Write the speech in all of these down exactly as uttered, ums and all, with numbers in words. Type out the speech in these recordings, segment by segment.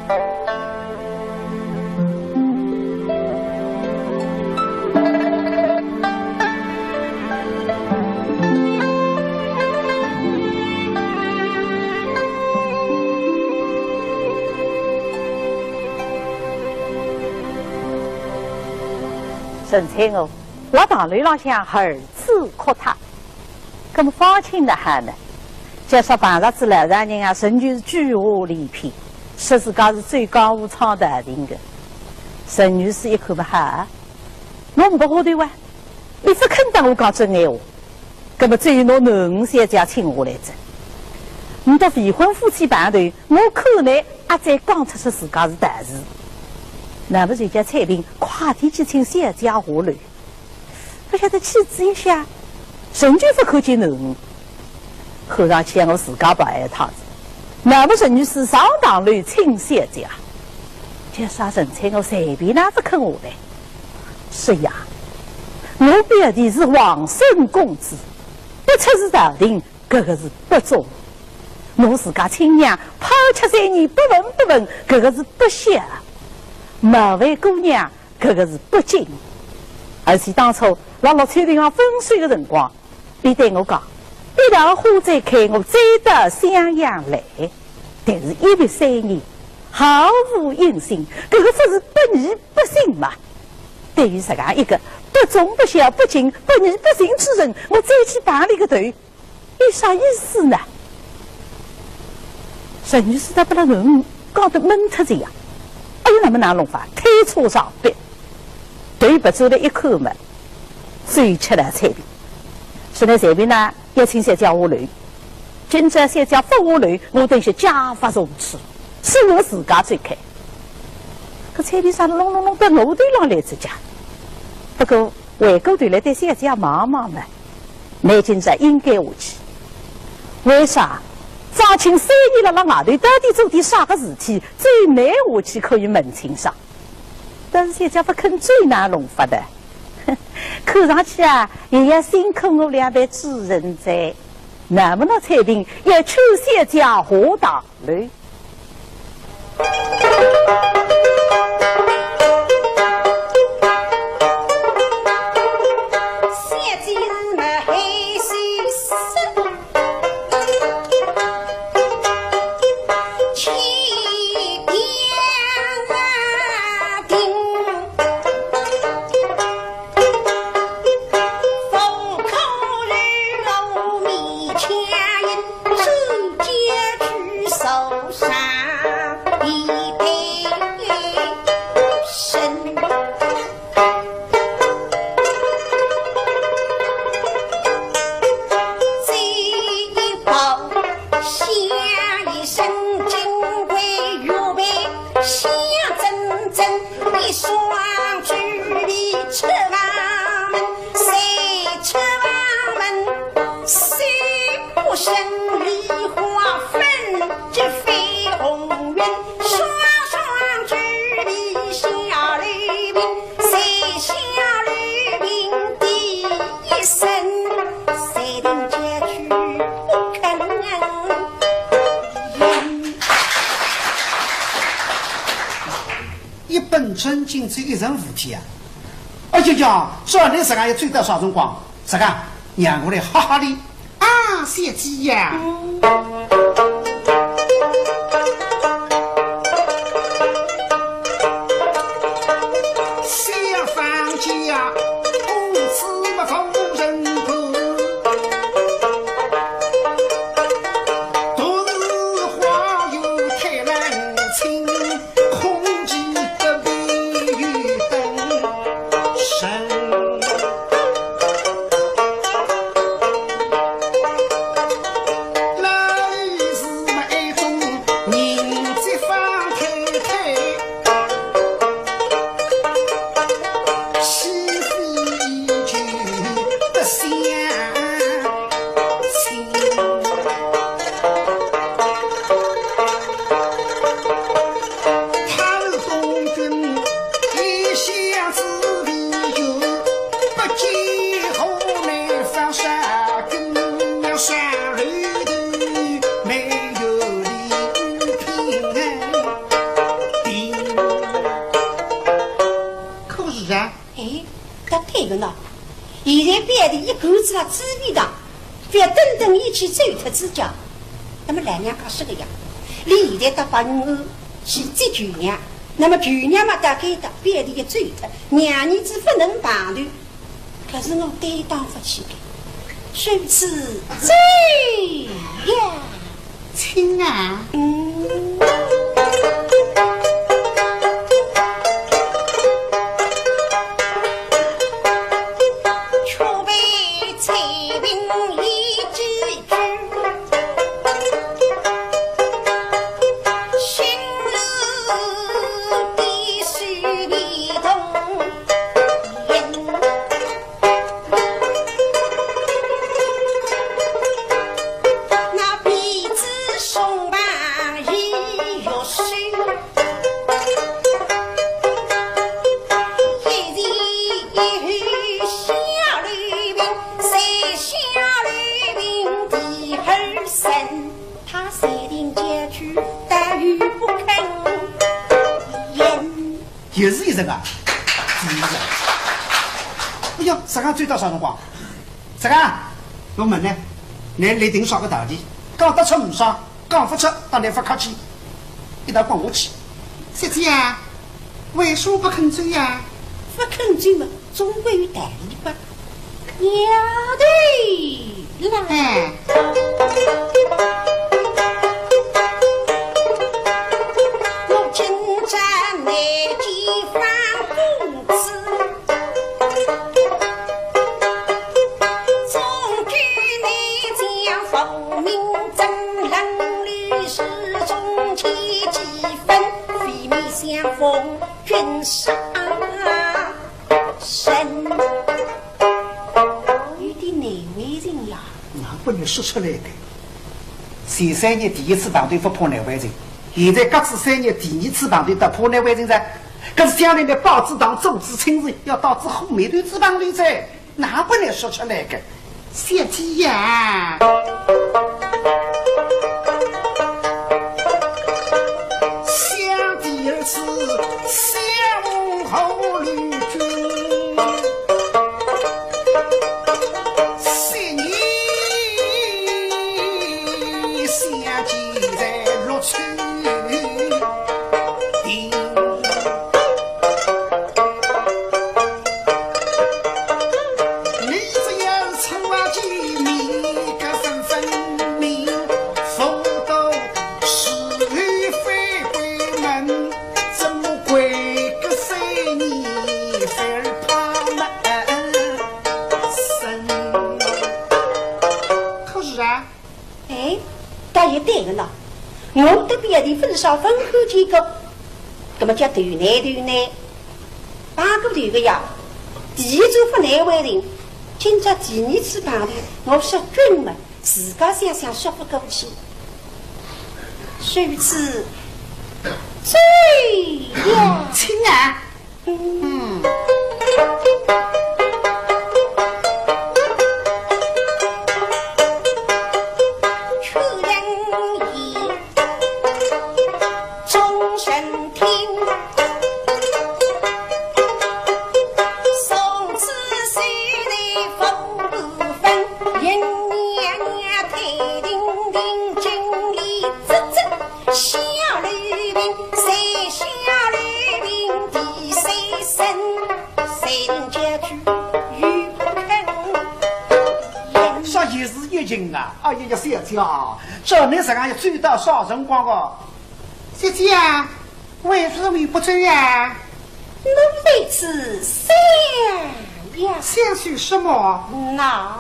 陈翠娥，辣堂楼浪向儿子哭脱，葛么方卿哪哼呢？就说碰着仔老丈人啊，仍旧是鬼话连篇，说自家是走江湖闯大名的。陈御史一看嘛，哈，我呒不花头啊，伊勿肯搭我讲真闲话。 葛么只有拿囡儿小姐请下来哉。倷笃未婚夫妻碰头，我看呢，阿再讲出说自家是道士。那么就叫采萍快点去请小姐下楼。勿晓得去仔一歇，仍旧勿看见囡儿，看上去我自家勿碍事哉。那么陈御史上堂楼请小姐，叫啥陈翠娥随便哪勿肯下来。是呀，我表弟是皇孙公子， 不出仕朝廷，搿个是不忠。我自家亲娘抛弃三年不闻不问，搿个是不孝。冒犯姑娘，搿个是不敬。而且当初辣陆翠亭上分手的辰光，伊对我讲，一道花再开，我再到襄阳来。但是一别三年，毫无音信，搿个不是不义不信吗？对于这样一个不忠不孝、不敬不义不信之人，我再去碰俚个头， 有啥意思呢？陈御史倒拨俚讲得闷脱仔呀。哎哟，那么哪弄法？推车上壁，头别转来一看嘛，走出来采萍。说呢，采萍呢，要请小姐下楼。今朝小姐勿下楼，我等歇家法重出，是我自家走开。搿采萍啥弄弄弄到我头浪来仔家。不过回过头来对小姐望望嘛， 倷今朝应该下去。为啥？张卿三年辣辣外头到底做点啥个事体，只有倷下去可以问清爽。但是小姐勿肯走，哪弄法的？看上去啊，也要辛苦我两位主人哉。那么呢，采萍要求小姐下堂。 来。一双手里出房门，谁出房门？谁不生梨花粉，只飞红云。双双举里下留名，谁下留名第一声，谁定结局不肯言。 一本正经出一身武艺啊！哎呀呀，照倷实梗要走到啥辰光？实梗，让我来吓吓俚。啊，小姐呀！小房间呀，公子么夫人不 独是花园太冷清，空气隔壁有灯神。那里一干子辣嘴皮上，覅等等伊去走脱仔家。那么老娘家说个呀，俚现在到白云庵去接舅娘，那么舅娘嘛到该搭，覅俚一走脱，娘儿子勿能碰头。可是我担当勿起个，如此走呀。 请啊。嗯。却被采萍一记句，心里的是一动。 那鼻子胸膛已有数，一前一后下流病，三下流病第二声，他三定叫句，但又不肯言。 又是一声啊，第二声。哎呀，实梗走到啥辰光？实梗，我问呢，倷立定啥个道理？讲得出呒啥，讲勿出，当然勿客气，一道滚下去。小姐啊，为啥不肯走呀？不肯走嘛，总归有道理吧？ 要得啦。哎。我今朝来见方公子，总觉你像无名真人里是中间几分，非面相逢君上 人。有点难为情呀。哪能勿说出来个？前三日第一次碰头勿怕难为情，现在隔仔三日第二次碰头倒怕难为情哉。搿是将来呢，拜仔堂做仔亲事，要当仔好面头子碰头哉，哪能勿说出来个？ 小姐呀，想第二次相逢何如君？昔年相见在绿翠亭。 你只要出外见面，个身份明，佛道是非归门，怎么会个三年反而怕门生？可是啊， 哎，倒也对个喏，我搭别人勿少勿看见个，搿么叫头难头难，碰过头个呀，第一次勿难为情，今朝第二次碰头，我说君嘛，自家想想说勿过去。如此，走呀。请啊。 嗯。啥也是一情啊！哎呀呀，小姐啊，这你实梗要走到啥辰光哦？小姐啊，为什么不走呀？ 我为此想呀。想些什么？那。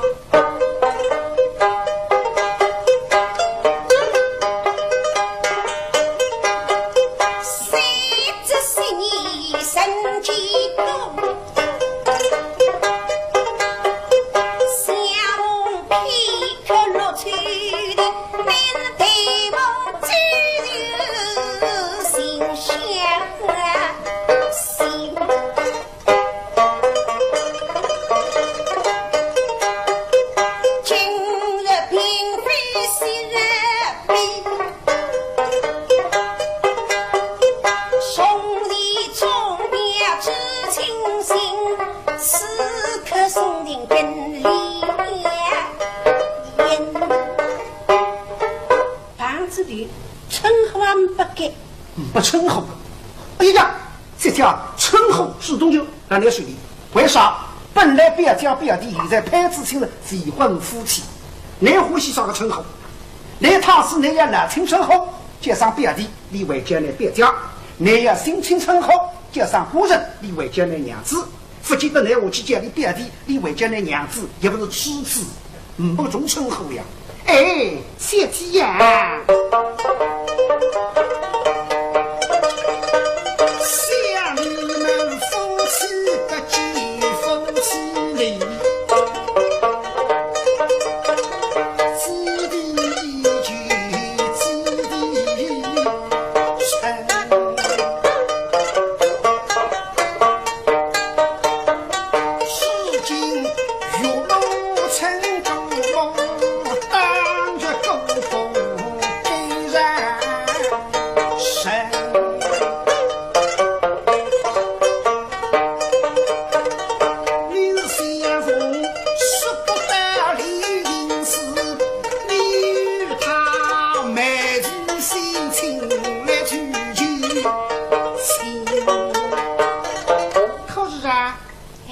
没称呼。哎呀，这叫称呼是东西，让你说的。为啥？本来表姐表弟现在配仔亲了，未婚夫妻。你欢喜啥个称呼？你倘使你要老亲称呼，叫声表弟，俚会叫你表姐；你要新亲称呼，叫声官人，俚会叫你娘子。勿见得你下去叫俚表弟，俚会叫你娘子，也勿是妻子，没种称呼呀。哎，小姐呀，想你们夫妻不见夫妻哩，姊弟依旧姊弟深。 如今玉露成珠，当着姑父给人生。你是相逢，说不得理，因此你与他眉聚心情来聚聚心。可是啊， 哎，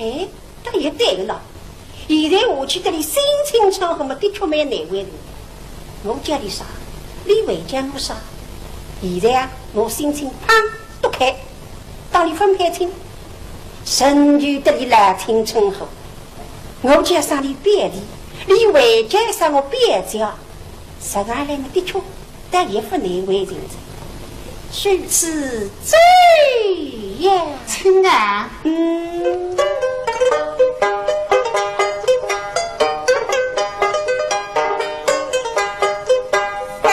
搿也对个喏。现在下去搭俚新亲称呼么，的确蛮难为情。我叫俚啥，俚会叫我啥。现在啊，我新亲嘭，剁开，搭俚分配亲，仍旧搭俚老亲称呼。我叫声俚表弟，俚会叫声我表姐。实梗来么，的确 倒也勿难为情哉。如此走呀。请啊。嗯。分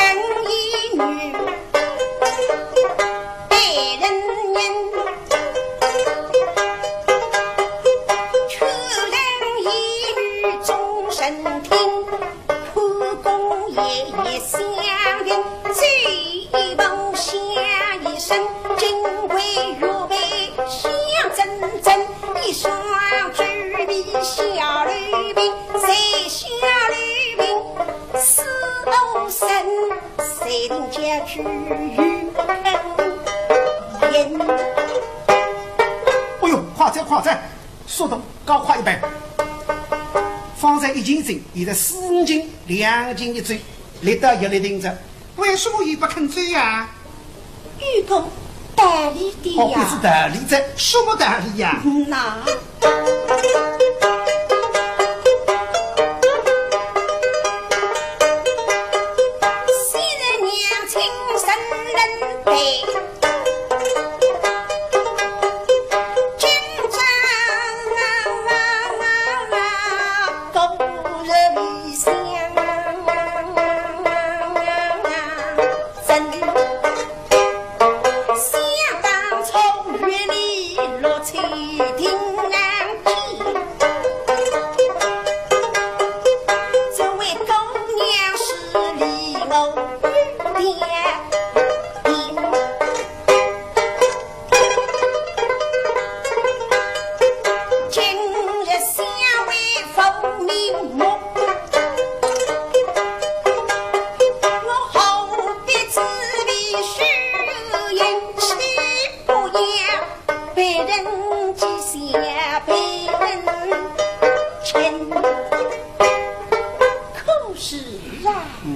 一女，爱人人，出人一女终身听。 苦功夜夜相迎，醉梦想一生，金桂玉佩香铮铮，一双珠臂小楼鬓，在小楼鬓思无声，谁定家居与人言。哎哟，快哉，快哉！ 速度加快一倍。方才一斤斤，现在四斤，两斤一走，力道越来越大哉。为什么又不肯走呀？有个道理的呀。哦，必是道理哉，什么道理呀？嗯呐。昔日娘亲怎能陪？ 今朝故人未相逢，想当初与你落水定难见，这位姑娘是离我有点远。 今日相会复面目，我何必自比虚言，岂不要被人讥笑，被人称？可是啊。嗯。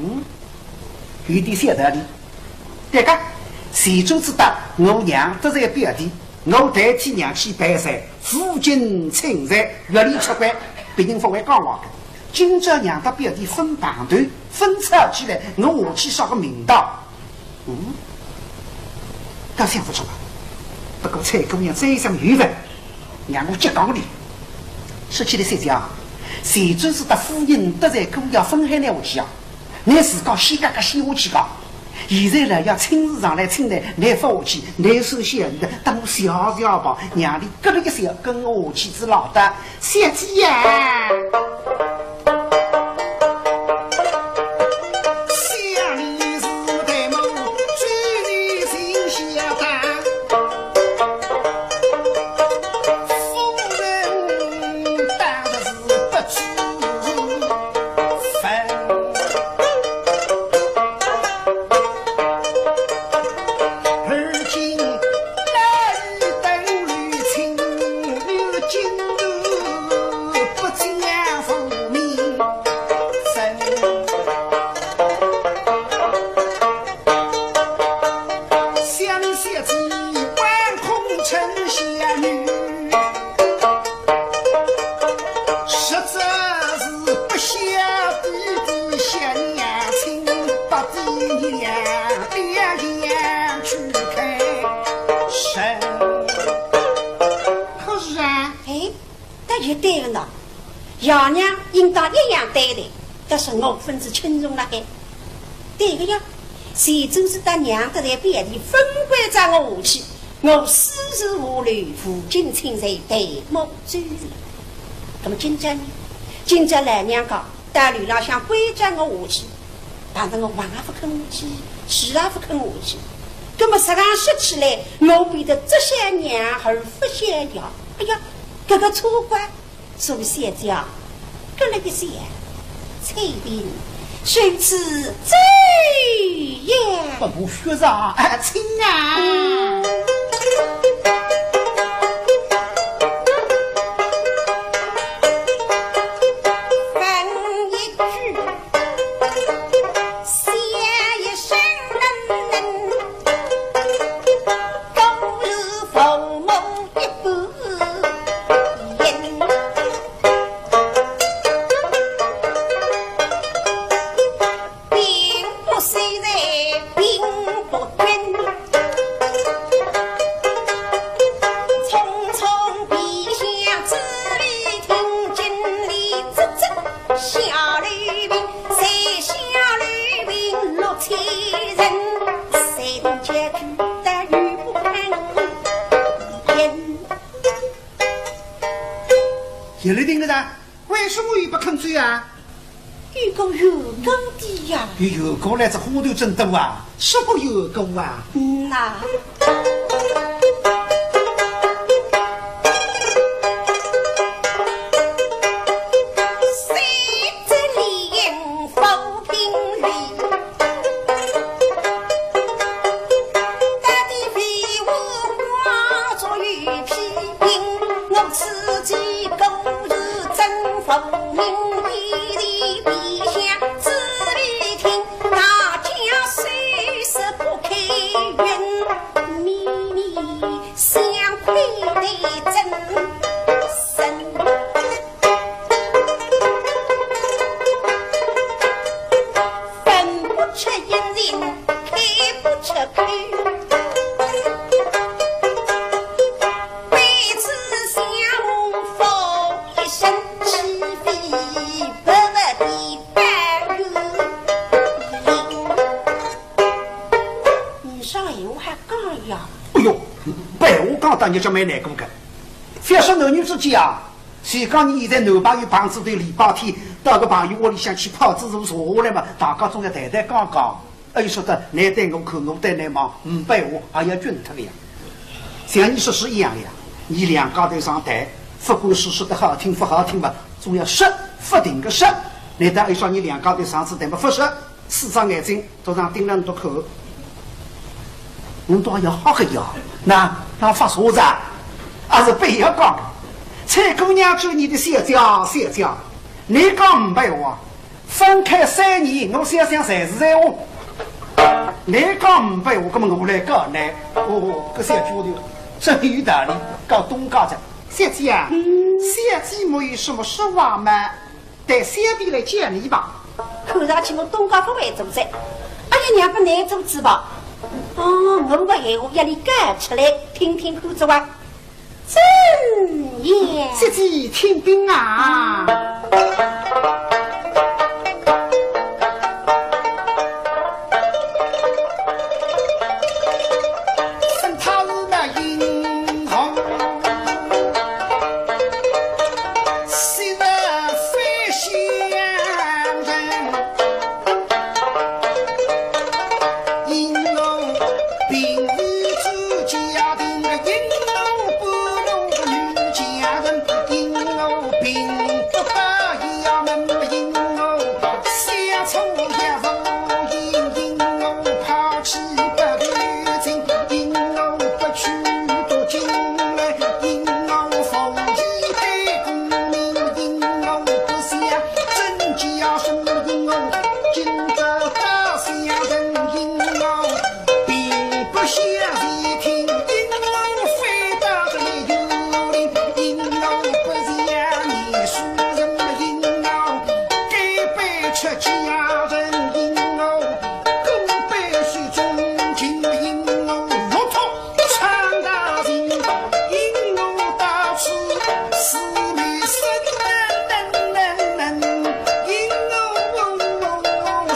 有点小道理。对个，前转子搭我娘得罪表弟，我代替娘去赔罪，负荆请罪，越礼出关，别人勿会讲话个。今朝娘搭表弟分棒头，分吵起来，我下去啥个名堂？嗯，倒想勿出啊。不过采萍姑娘再三有份，让我接讲哩。说起来，小姐啊，前转子搭夫人得罪姑爷分开来下去啊， 倷自家先讲讲先下去讲。现在老爷亲自上来请倷，倷勿下去，倷说小姨的，等我笑笑吧，让俚咯咯一笑，跟我下去仔老的。小姐呀！想你是对么，最近心下大。 夫人当然是不知分，而对个喏，爷娘应当一样对待，但是我分是轻重了海。对个呀，前头是搭娘搭在别地分管着我下去，我四十五岁，父亲亲在，对我最是。那么今朝呢？今朝老娘讲，到楼浪向关照我下去，但是我横也勿肯下去，竖也勿肯下去。那么实梗说起来，我变得只想娘而勿想爷。哎呀，搿个错怪。 苏小姐，搿了一歇，采萍，谁知怎样？不不，学长，哎，请啊。问一句，谢一声能不能 都是父母一般人，并不虽然并不君，匆匆皮箱子里听见你这这 下流民，在下流民六千人，谁能解决的与不堪言。叶丽萍个人，为什么又不肯走啊？有个缘故的呀。有缘故来，这花头真多啊，什么缘故啊？嗯呐。 相配得真深，分不出音，开不出口。彼此相望一声，岂非白白的白云？ 你啥闲话还讲呀？哎哟，白话讲得人家蛮难过个。覅说男女之间啊，就讲你现在男朋友碰仔对礼拜天到个朋友屋里向去泡仔茶坐下来嘛，大家总要谈谈讲讲。哎，说得侬对我看，我对侬望，呒白话也要僵脱个呀。像你说是一样个呀，你两家头上台，勿管是说得好听勿好听嘛，总要说，勿停个说。难道还说你两家头上仔台嘛勿说？ 四只眼睛都上盯牢侬看，侬倒也好个呀，那，那发啥子啊？还是不要讲。采萍姑娘，做你的小姐，小姐，侬讲呒白话，分开三年，我想想侪是闲话。侬讲呒白话，那么我来讲呢。哦，搿小丫头真有道理，讲东家讲。小姐啊，嗯。小姐没有什么说话嘛， 待小婢来见你吧。看上去我东家勿会做主。哎呀，让拨侬做主吧。哦，我个闲话要侬讲出来，听听看仔哇。怎样？小姐请讲啊。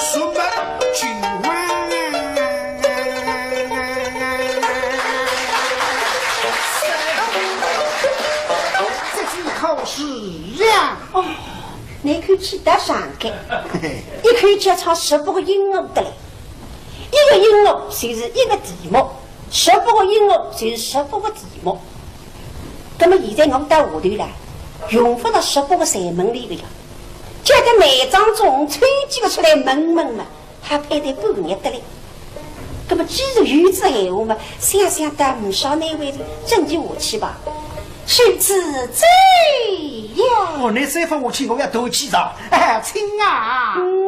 什么情况？这是考试呀！哦，你可以去搭上个，嘿嘿。一口气唱十八个音乐得嘞，一个音乐就是一个题目，十八个音乐就是十八个题目。那么现在我到下头来，用不着十八个侪问俚个呀，叫俚每当中抽几个出来问问嘛。 还配得半日得嘞。那么既然有此闲话嘛，想想倒勿少难为情，正经下去吧。如此走呀。哦，你再勿下去，我要断气哉。哎，请啊。嗯。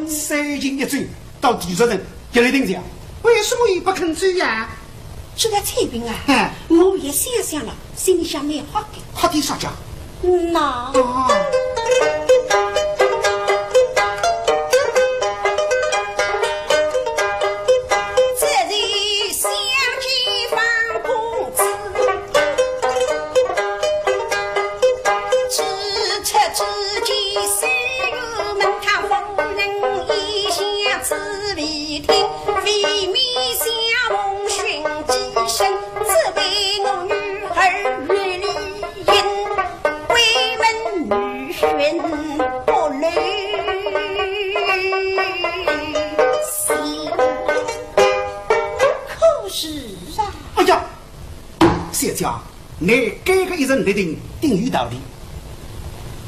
三巡一走，到第十巡，一律定罪啊。为什么又不肯走呀？这个采萍啊，哎。我也想想了，心里想蛮好的。好的啥讲？嗯呐。啊。 可是啊。哎呀，小姐，你搿个一人立定，定有道理。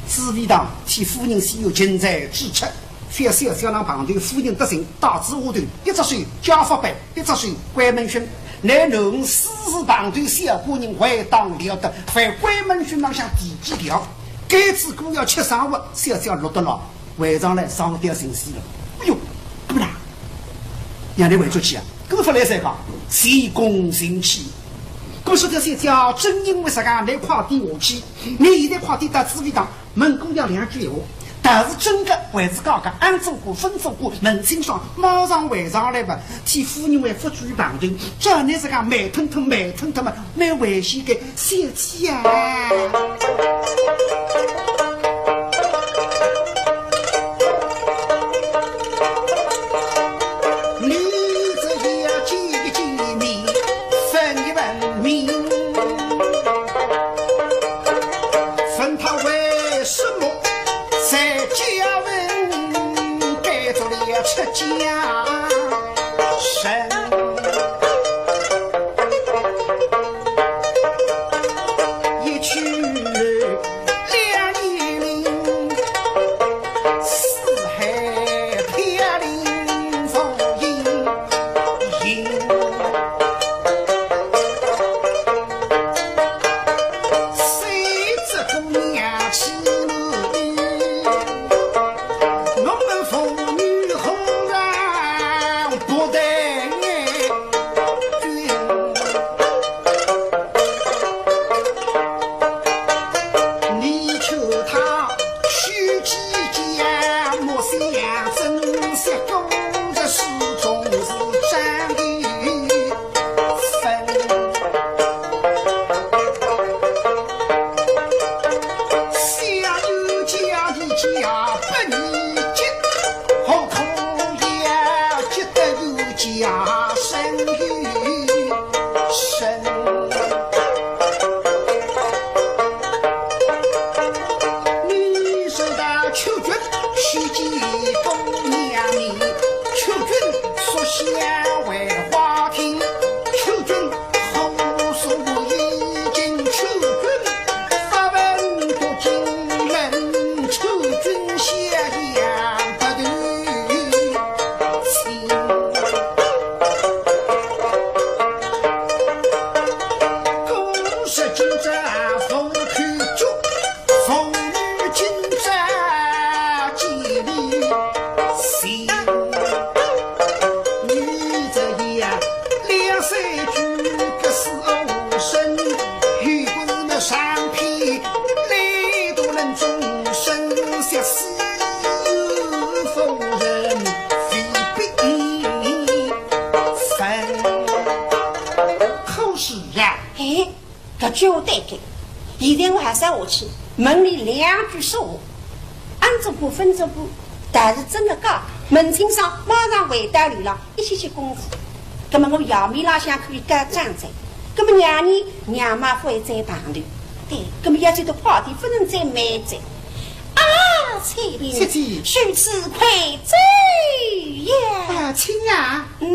紫薇堂替夫人许愿近在咫尺，覅小姐浪碰头夫人得胜，带仔丫头，一只手加法板，一只手关门训。你囡儿私自碰头小官人，还当了得，还关门训浪向第几条？该只股要吃生活，小姐落得牢。 回上来上吊寻死了。哎哟，搿么啦，让你回转去啊，搿么勿来三讲，前功尽弃。搿么说条小姐，正因为啥个，你快点下去，你现在快点到紫薇堂，问姑娘两句闲话。但是真个还是假个，暗中过、分中过，问清爽，马上回上来吧。替夫人还勿至于碰头，照你这个慢吞吞、慢吞吞嘛，蛮危险个，小姐啊。 你这要见一见面，问一问明，问他为什么在家门改做了出家人。一去 两年零，四海飘零无影影。谁知姑娘去哪里？我们父女何人不得君？ 你劝他休计较，莫想珍惜，果然是终是真的分。想要嫁一嫁不易结，何苦要结得又 家生又生。你说到求君，须见姑娘面，求君说笑为花听，求君何所已经，求君发问读经文，求君下言。就对个，现在我还是要下去问伊两句说话。安总管、分总管，但是真的讲，问清爽，马上回到楼浪，一歇歇功夫。葛么我夜面浪向可以告状哉。葛么娘呢，娘妈勿会再碰头。对，葛么要走到派头，勿能再慢哉。啊，采萍，小姐。如此快走呀。啊，请啊。 嗯。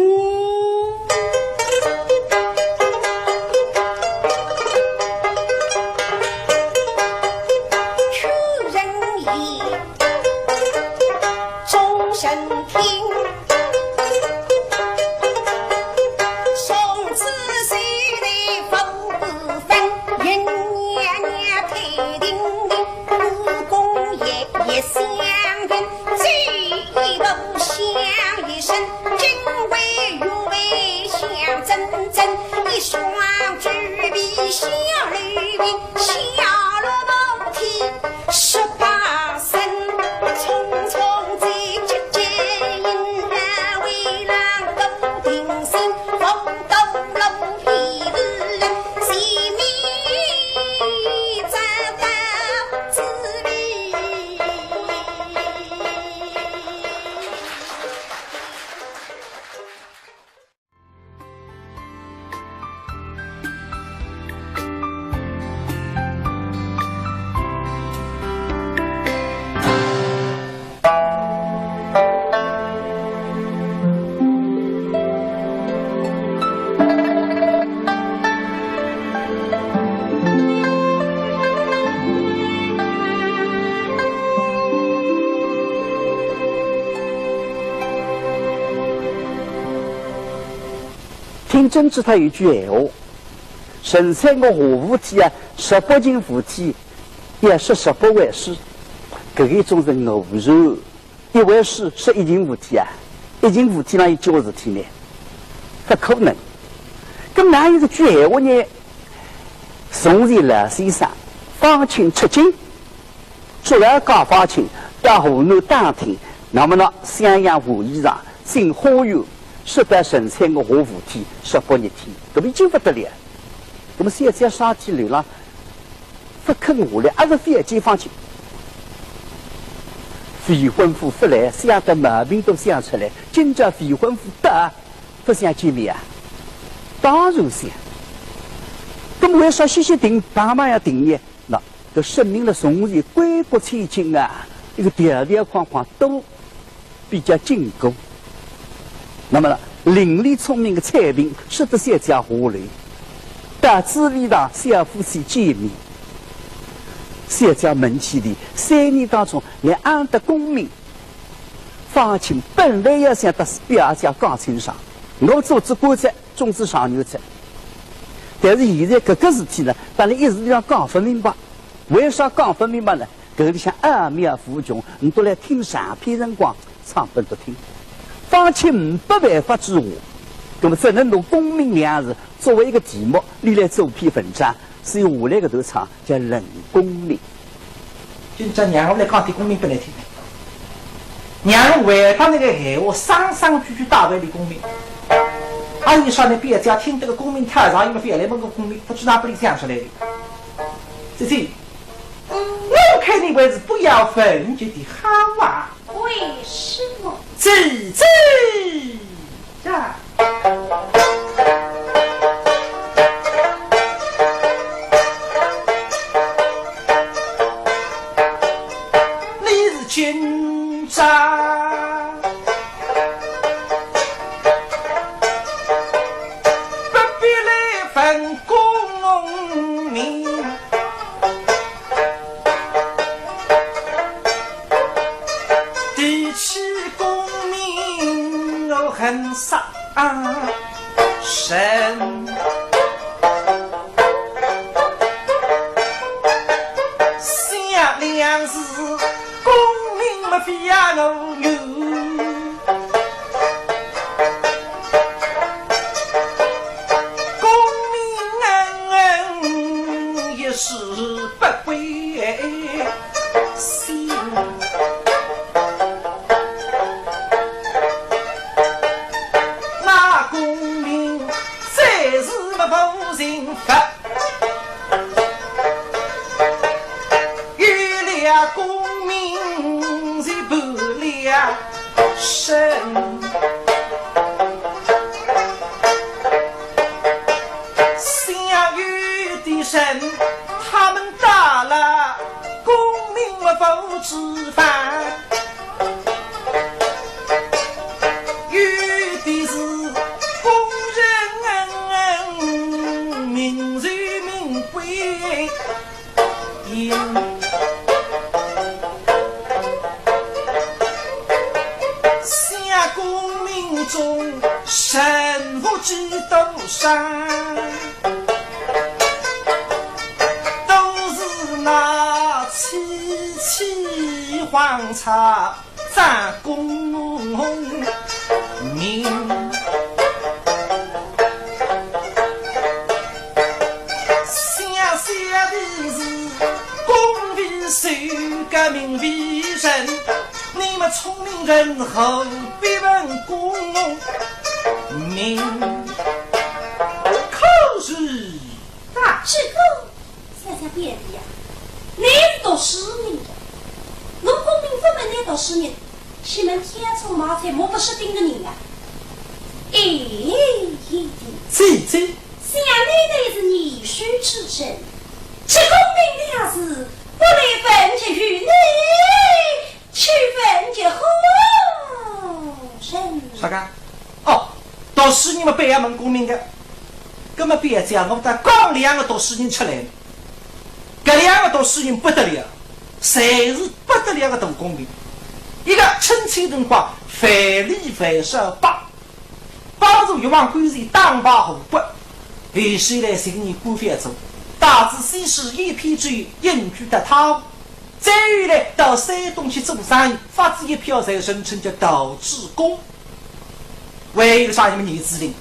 听真子他有句闲话，陈翠娥下扶梯啊，十八进扶梯，要说十八回书，搿一种是偶然。 一回书说一进扶梯啊，一进扶梯哪有几化事体呢？勿可能。搿么哪有一句闲话呢？从前老先生方卿出京，捉牢解放军到河南打听，那么呢，襄阳换衣裳，进花园，说到陈翠娥下扶梯，十八日天，搿么已经勿得了。搿么小姐上去楼浪， 勿肯下来，还是覅见方卿。未婚夫勿来，想得毛病都想出来，今朝未婚夫到，勿想见面啊？当然想。搿么为啥歇歇停，碰碰要停呢？那，搿说明了从前贵国千金啊，一个条条框框都 比较紧箍。那么呢，伶俐聪明的采萍，识得小姐下来，到紫薇堂小夫妻见面。小姐问起伊，三年当中，倷安得功名？方卿本来要想搭表姐讲清爽，我做仔官哉，总是状元哉。但是现在搿个事体呢，搭倷一时要讲勿明白。为啥讲勿明白呢？ 搿里向奥妙无穷，倷笃来听长篇辰光唱拨倷笃听。方卿呒不办法之下，葛末只能拿功名两字作为一个题目，俚来做篇文章，所以下来搿段唱叫论功名。今朝让我来讲点功名拨倷听。让我回答倷个闲话，声声句句带回俚功名。阿有啥呢？表姐听得个功名太长，因为覅来问个功名，勿知哪拨俚想出来的。姐姐， 我看你还是不要问这的好啊。为什么？姐姐呀，你是今朝 不必来问功名，提起功名我很伤神。想两字功名么非要我有。 功名恩恩一世不归心，那功名再是么无情法。身。想有的人，他们打了功名不知返，有的是功成名就名归。 想功名中，人无几多少，都是那凄凄黄草 战功名。想想的是功为首，革命为人，你们聪明人何必问功名？可是大师哥， 想想表弟呀，你是读书人呀，我功名不问你读书人，岂能挑错买错，目不识丁的人呀？哎，姐姐，想你乃是读书之人，这功名的事，不来问及于你， 去问这何人？啥个？哦，读书人嘛，必要问功名的。葛么表姐啊，我搭讲两个读书人出来了，搿两个读书人不得了，侪是不得了的大功名。一个春秋辰光万里万少伯， 帮助越王勾践打败吴国，后首来寻个官覅做，带仔西施一批州隐居到太湖，再后来到山东去做生意，发仔一票财，人称叫陶朱公。还有啥人么？严子陵，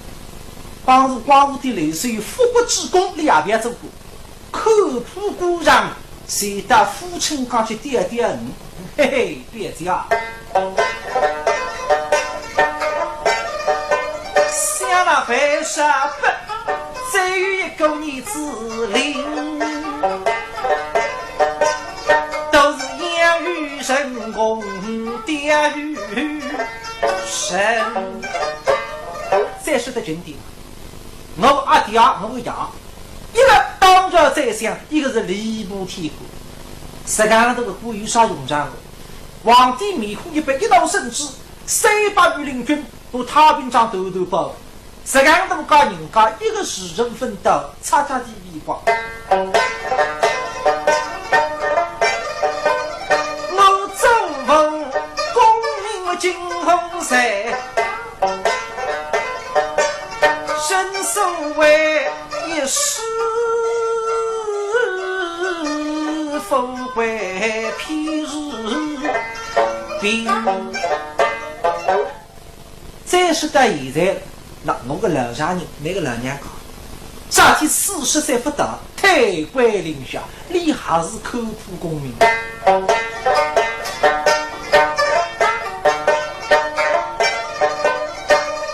帮助光武帝刘秀复国之功，俚也覅做官。 看破官场，就到富春江去钓钓鱼。嘿嘿，表姐啊，想那为啥不，只有一个严子陵，都是养育成功钓鱼人。再说得近点， 我阿爹，我爷，一个当朝宰相，一个是吏部天官。实梗大个官有啥用场个？皇帝面孔一板，一道圣旨，三百御林军拿太平庄团团包围。实梗大个人家，一个时辰勿到，擦擦地皮光。我祖父功名尽荒在， 正所谓一世富贵譬如冰。再说到现在，那我个老丈人，那个老娘家，早起四十岁不到， 退归林下，俚还是看破功名。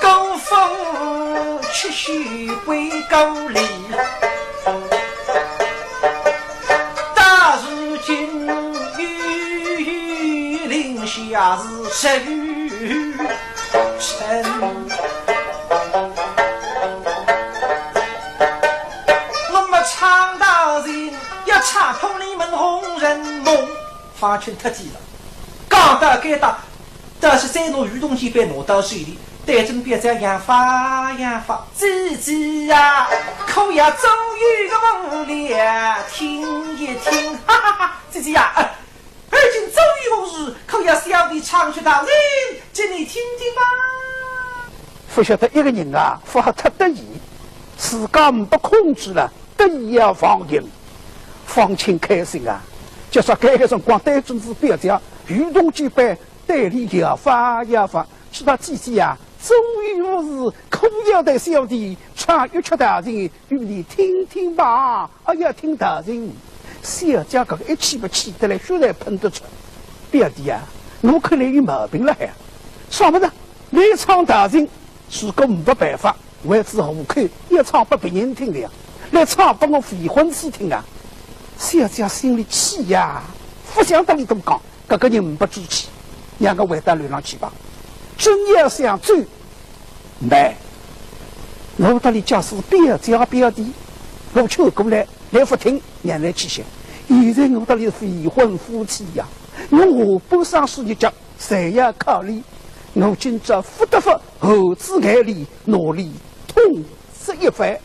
高峰七宿归故里，到如今又有林下是十余 臣。那么唱道情，要唱破你们红尘梦。方卿太急了，讲到该搭，但是再拿渔筒简板拿到手里，对准表姐扬法扬法，姐姐呀，可要做一个梦了，听一听，哈哈哈，姐姐呀，哎 而今周瑜无事，可要小弟唱曲道情，给你听听吧。勿晓得一个人啊，勿好太得意，自家呒不控制了，得意啊忘形。方卿开心啊，就说搿个辰光对准仔表姐，渔筒简板对俚摇法摇法，说道姐姐啊，周瑜无事，可要对小弟唱一曲道情， 与你听听吧。哎呀，听道情。小姐搿个一气勿气得来，血侪喷得出。表弟啊，我看你有毛病了海。算勿着，你唱道情，如果呒不办法，为仔糊口，要唱拨别人听的呀，来唱拨我未婚妻听啊。小姐心里气呀，勿想搭俚多讲，搿个人呒不志气，让我回到楼浪去吧。真要想走，慢。我搭俚假使表姐表弟，我劝过来，倷勿听，让倷去想。现在我搭俚未婚夫妻呀，我下半生事业，侪要靠俚，我今朝勿得勿厚此厚彼，拿俚痛斥一番。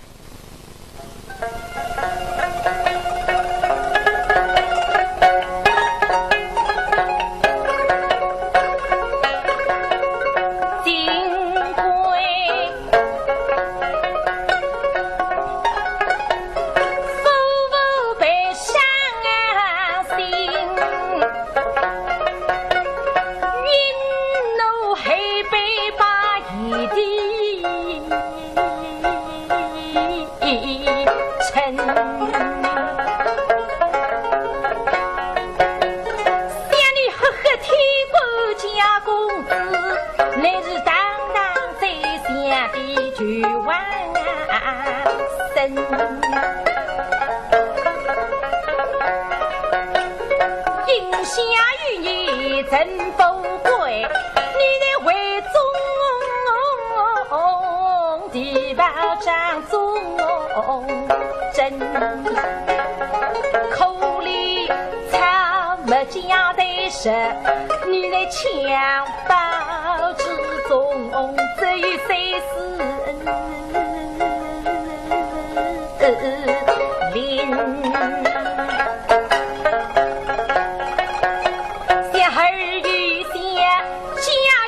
想你赫赫天官家公子，乃是堂堂宰相的旧王孙。应下与你真富贵，你乃为忠 地保掌中正，可怜草木皆得失，你来襁褓之中，只有三四零。 小儿有小，家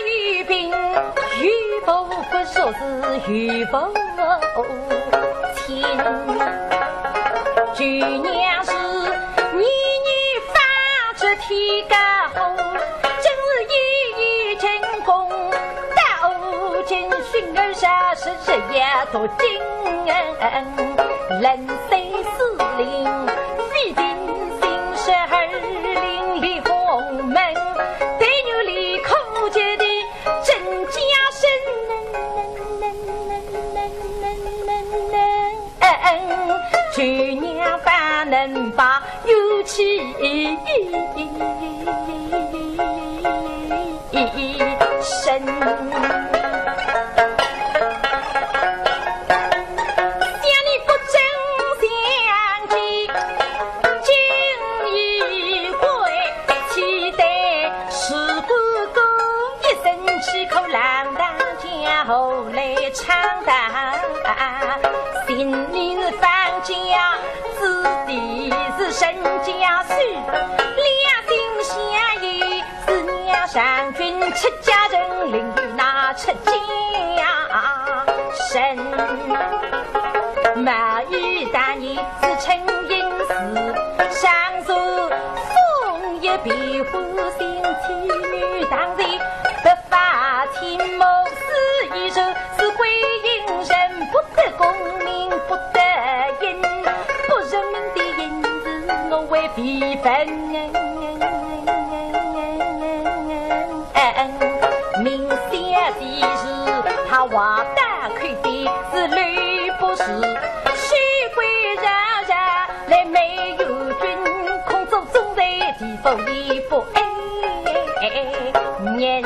有病，有婆不说是有婆亲。舅娘是年年发着天高火，真是夜夜成功，到今寻儿啥时日夜多情。 冷水四淋，飞进新十二陵，离红门，对牛里口角的真家生。舅娘不能把 有气生。想你不争相见，进一跪，岂得是不顾一身饥苦浪荡，叫来唱道，心里是放假 子弟是身家事，两心相依是娘上君出家人，另有那出家生。毛衣大衣是称应时，上座送一壁虎，心妻女当然不发青目，是一首是归隐人，不得功名不得 因，不成名的因子我为非分。明显的是，他话大口的是刘博士，虚伪惹惹来没有君，空中总在地府一步。 哎，人。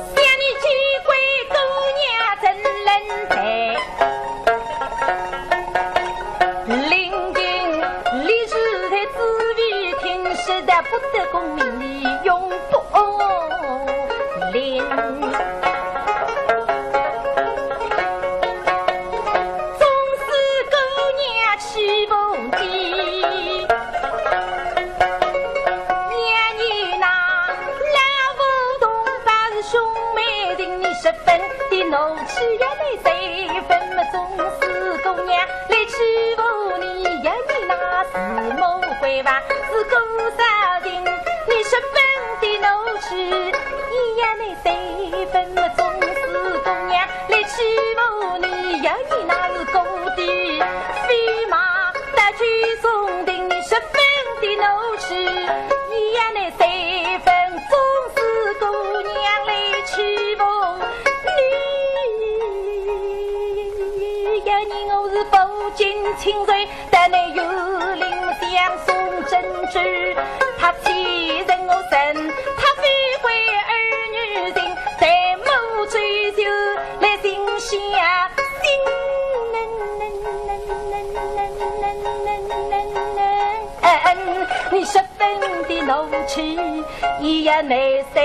想你几位姑娘真能待，临近历史的紫薇厅，实在不得功名利用不灵。 总是姑娘欺负你。念你那老祖宗把是兄妹情，你十分的怒气也没谁分么，总是姑娘来欺负你，要你那四目回望是顾少卿，你十分的怒气也没谁分么，总是姑娘 来欺负你呀，你那是狗的飞马，带去送定你十分的怒气，你呀，那谁分总是姑娘来欺负你呀，你我是不近亲热，但你有令相送珍珠，他欺人人，她非为儿女情，对母追求来心相惜。你十分的怒气也难受。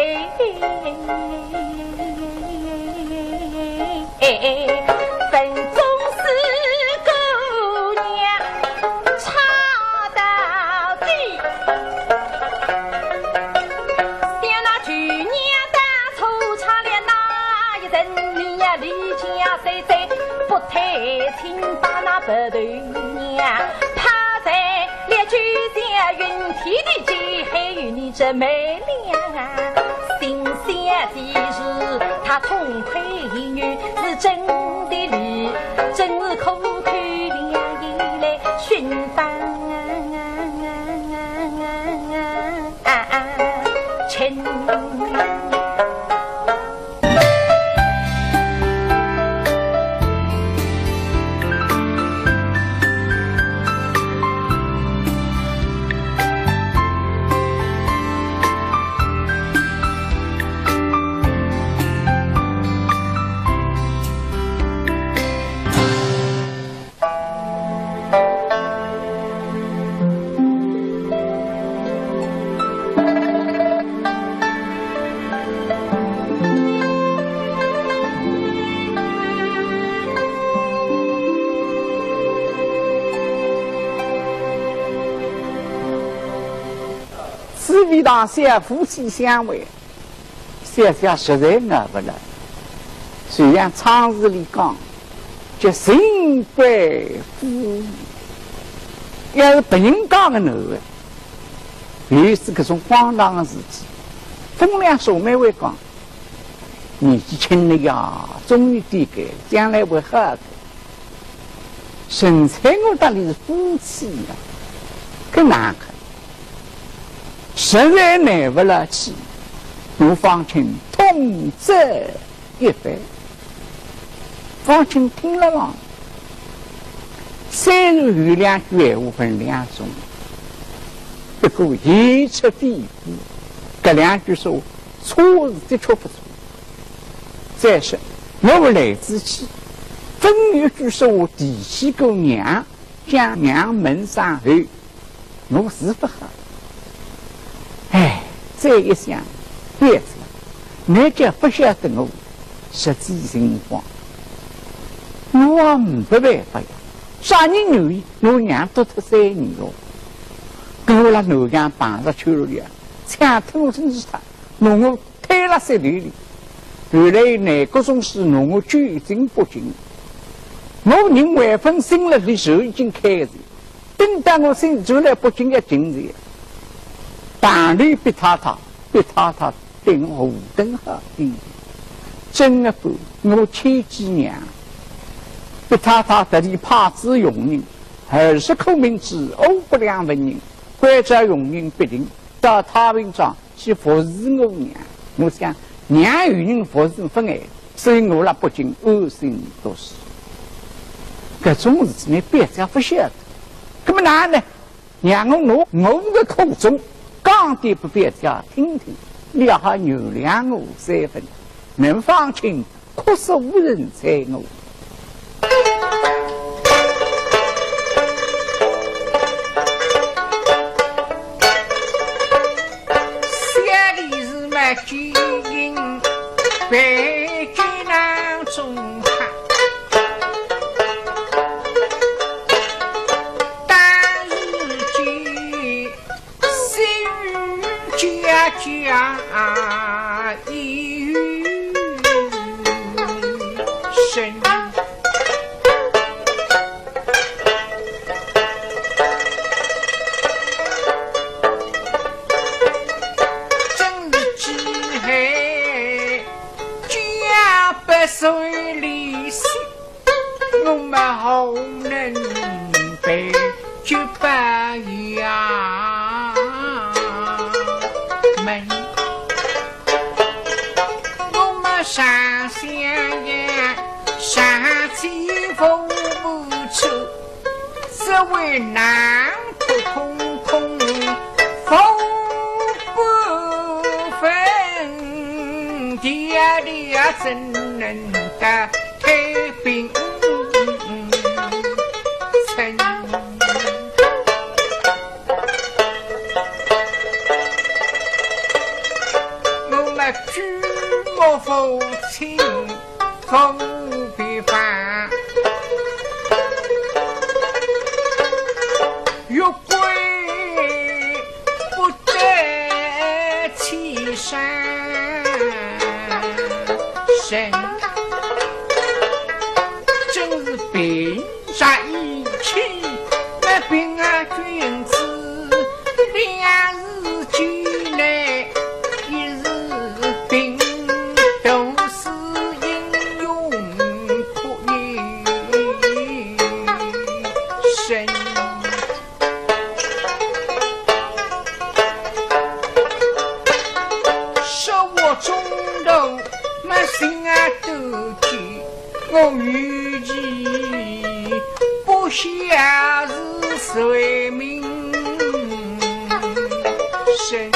哎，分公子姑娘差到底。想那去年当初差了那一人，你呀离家三载，不退亲，把那白头娘抛在了九霄云天地间，还有你这美 心想的是，她痛快言语是真的理，真是苦口良言来寻访情。 紫薇堂下夫妻相会，小姐实在熬勿牢。就像唱词里讲，叫“情不自抑”，要是别人讲个难个，尤其是搿种荒唐个事体，风凉水蛮会讲，年纪轻了呀，中年点个，将来会好个。 陈翠娥搭俚是夫妻啊，搿哪哼？实在耐勿牢气，我方卿痛责一番。方卿听了浪，虽然有两句闲话分量重，不过言出非古，搿两句说话错是的确勿错。 再说，我来之前，朆有句说话提起过娘，将娘问伤后，我是勿好。哎，再一想，表姐，倷叫勿晓得我实际情况，我也呒办法呀。啥人愿意拿娘丢脱三年咯？跟我辣南阳碰着秋月，抢脱我身子脱，拿我 推辣水里里。后来呢，各种事弄我九斤八斤。我人还朆醒了，俚手已经开着。等到我醒转来，八斤要斤着。堂里毕太太，毕太太对我何等好的。正月半，我千金娘，毕太太特地派仔佣人，二十颗明珠，五百两纹银，关照佣人必定到太平庄 去服侍我娘。我想，娘有人服侍勿碍，所以我辣北京安心读书。搿种事体呢，表姐勿晓得。葛末哪能呢？让我拿我个苦衷讲点拨表姐听听，俚也好原谅我三分。倷方卿 可是无人睬我。小的是么，金银白金囊中汉，但是金 心家家有声。真是只恨家不随理性。 我么好能被就不呀门。我么上想呀，上天服不出，只为难破空空服不怎能得太平？我们举目无亲，无边望，月归 不得其山神。真是平日一气，那平啊君子，两日之内，一日平，都是英雄可以神。 说我中途没心啊斗气，我与其不下是谁命神。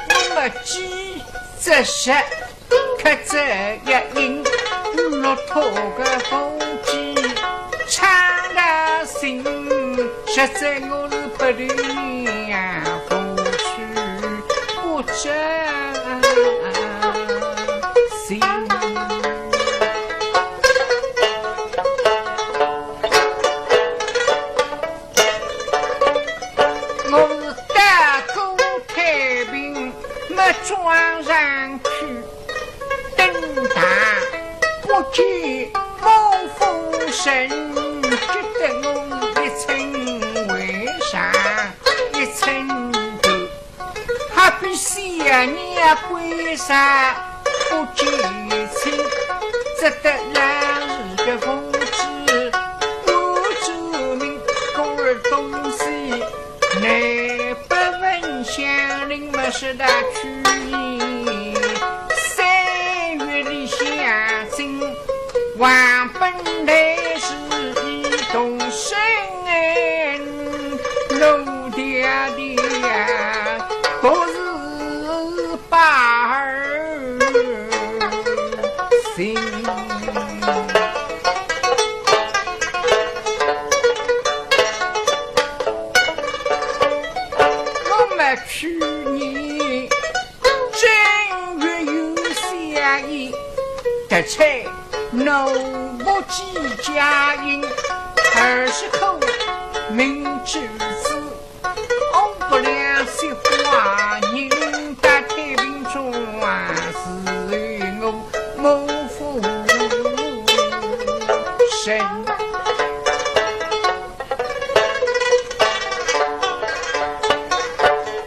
我们几只是 可这一应，落脱个风纪，唱个心，实在我是不留呀，风趣不争心。我是大哥太平，没装上去。 等大不见莫夫人，只得我一寸为上一寸头，好比小娘归山不见亲，只得让一个风纪，我做明故而东西。 乃不问乡邻么是大去意，三月里相亲，王本来是一同生，奴爹爹不是把儿心。 我们去年正月有下雨，特采奴仆寄家印，二十颗明珠子，红不亮雪花银，搭太平庄是我莫夫人。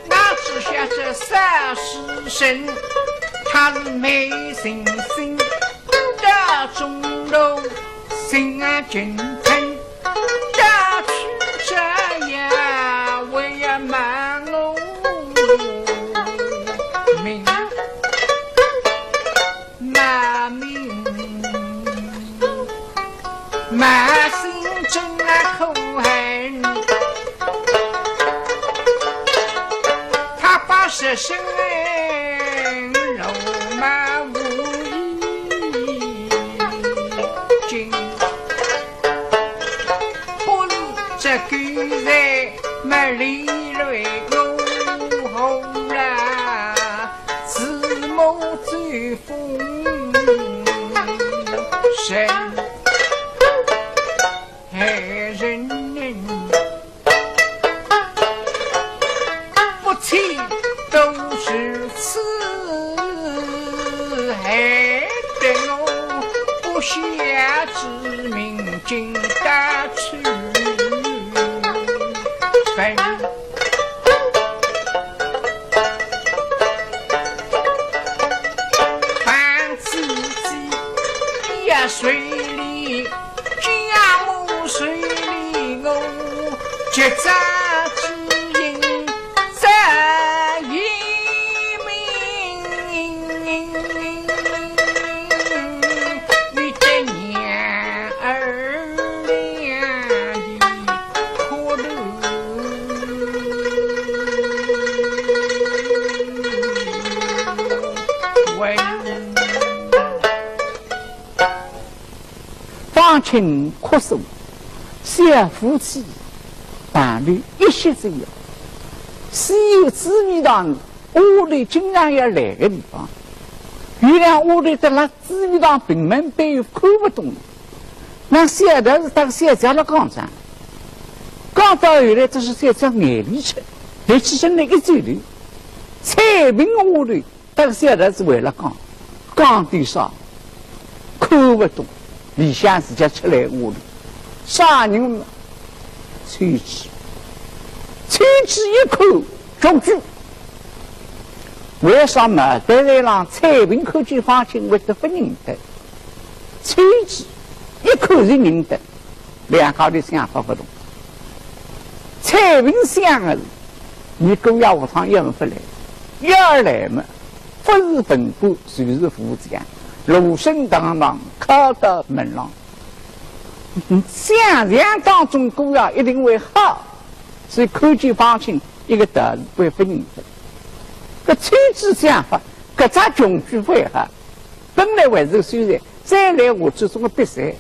哪知晓这少时辰，他是没信心，到中途心啊紧疼，到去这夜为呀骂我命。 骂名，骂心真啊可恨，他把十声哎，辱骂无已经。 不是这个人没理会我好啦，自谋自封神害人，不期都是此。 害得我不孝之名尽到处分。凡自己也随礼，家母随礼我，结扎之音 这一命，你的娘儿俩的苦头，为请哭诉，小夫妻旁边一歇之后，西园紫薇堂，丫头经常要来个地方。有两丫头在那紫薇堂屏门背后看勿懂，那小道士搭小姐辣讲啥？讲到后来，这是小姐眼泪出，立起身来一转头，采萍丫头 但是现在是为了讲，讲点啥，看勿懂，里向自家出来屋里，啥人呢？秋枝。秋枝一看，中举。为啥呢？在台浪采萍看见方卿会得勿认得？秋枝一看是认得，两家头想法勿同。采萍想的是，伲姑爷下趟一定勿来，要来么， 勿是文官，就是武将，罗生堂堂，敲到门浪。嗯，想象当中姑爷一定会好，所以看见方卿一个道士会勿认得。搿秋枝想法，搿只穷鬼勿会好，本来还是个秀才，再来下去是个瘪三，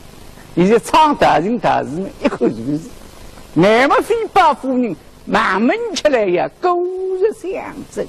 现在唱道情道士呢，一看就是。乃末飞豹夫人慢慢吃来呀，果然相真。